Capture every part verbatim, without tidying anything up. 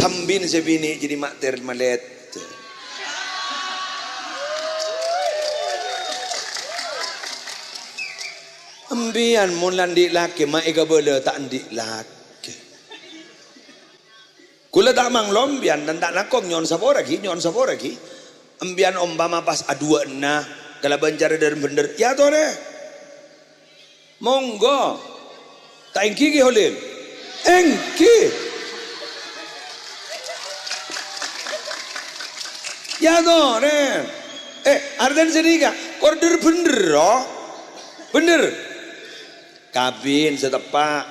Sambin sè binè' jadi mater malèt. Embiyan mon la andi' lakè, ma' èkabâlâ ta' andi' lakè. Kaulâ ta' manglo embiyan, dan ta' langkong nyo'on sapora ghi, nyo'on sapora ghi. Embiyan ompama pas aduwâ'âna kalabân cara dhâr-bhendher, ya torè. Monggo. Ta' èngghi, Ki Holil? Èngghi. Ya torè. Eh, artèna sè nèka, kor dhâr-bhendher, ro. Bhendher. Kabin sè teppa'.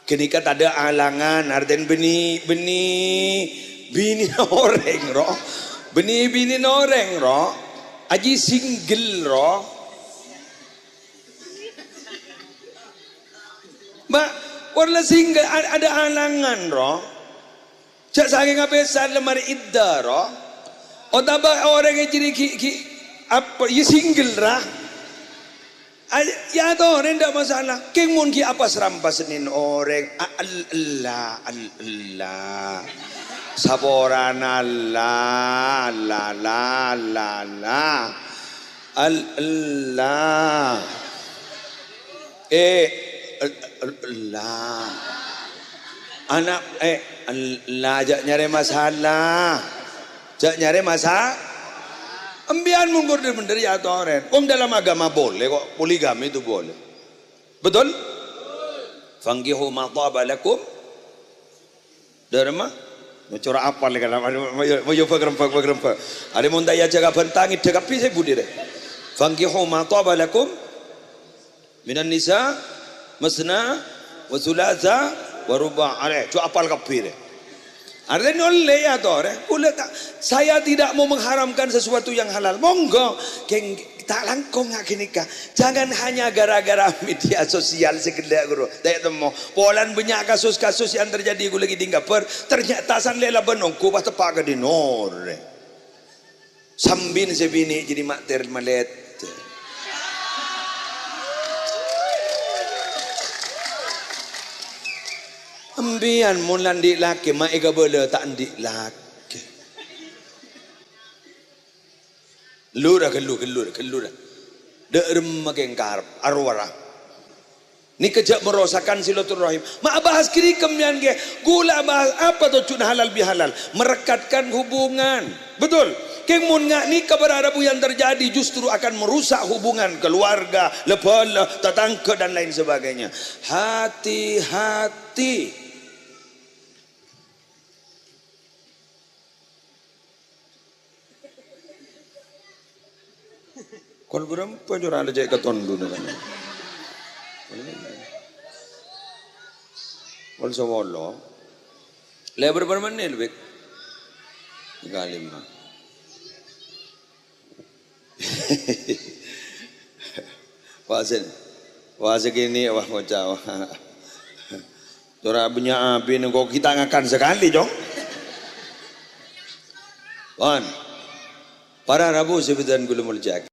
Ghânèka tadâ' alangan, artèna bânnè, bânnè binèna orèng, ro. Bânnè binèna orèng, ro. Ajiyâ single, ro. Ma', kor la single, a-, adâ' alangan, ro. Jhâ' sakènga pèssana la marè iddah, ro. Otabâ orèng è jârèya ghi', ghi', apa, ya single, ra. Ay-, ya torè, ndak masalah. Kèng mon ghi' apa srampas nèn orèng. A-, el-, ella, el-, ella. Saporana ella, ella, ella, ella, ella. El-, ella. Eh, el-, el-, ella. Ana', eh, el-, ella, jhâ' nyarè masalah. Jhâ' nyarè masa-, embiyan mon kor dhâr-bhendher ya torè. Wong dalam agama boleh kok, poligami itu boleh. Betul? "Fankihu ma thaba lakum." Dhâremma? Cora' apal kan, mayu, mayu, mayu pagrembhâk, pagrembhâk. Arè mon ta' èajhâk abhânta, ngèdhâ kabbhi sè budi rè. "Fankihu ma thaba lakum." Minan nisa, masna, wa thulatha, wa ruba'. Arè, jhâ' apal kabbhi, rè. Arèna ollè ya, torè. Kaulâ ta', saya tidak mau mengharamkan sesuatu yang halal. Monggo, kèng, ta' langkong ghânèka. Jangan hanya gara-gara media sosial sè ghellâ', ghuru. Ta' temmo. Polana bânnya' kasus-kasus yang terjadi kaulâ ghi' ding kabhâr. Ternyata san lè labân ongghu pas teppa' ka dinor. Sambin sè binè' jadi mater malèt. Embiyan mon la andi' lakè, ma' èkabâlâ ta' andi' lakè. Ghellura, ghellura, ghellura. Dhâ'remma kèng karep, arowara. Nèka jhâ' merosakkan silaturahim. Ma' abahas ghânèka mèyan, ghi. Kaulâ abahas apa tojjhuna halal bihalal? Merekatkan hubungan. Betul? Kèng mon nga-, nèka para rabu yang terjadi justru akan merusak hubungan keluarga, la-bhâlâ, tatangghâ, dan lain sebagainya. Hati-hati. Kol bârâmpa jhurân cè' katondhuna kan? Kol sapolo. Lè bârâmpa mennit, Bik? Kalima. Wah, sè, wah, sè kènè', wah, ngoca', wah. Cora' bânnya' abin, engko' kita ngakan sekali, Cong. Pon. Para rabu sè bhâdhân kaulâ molja'aghi.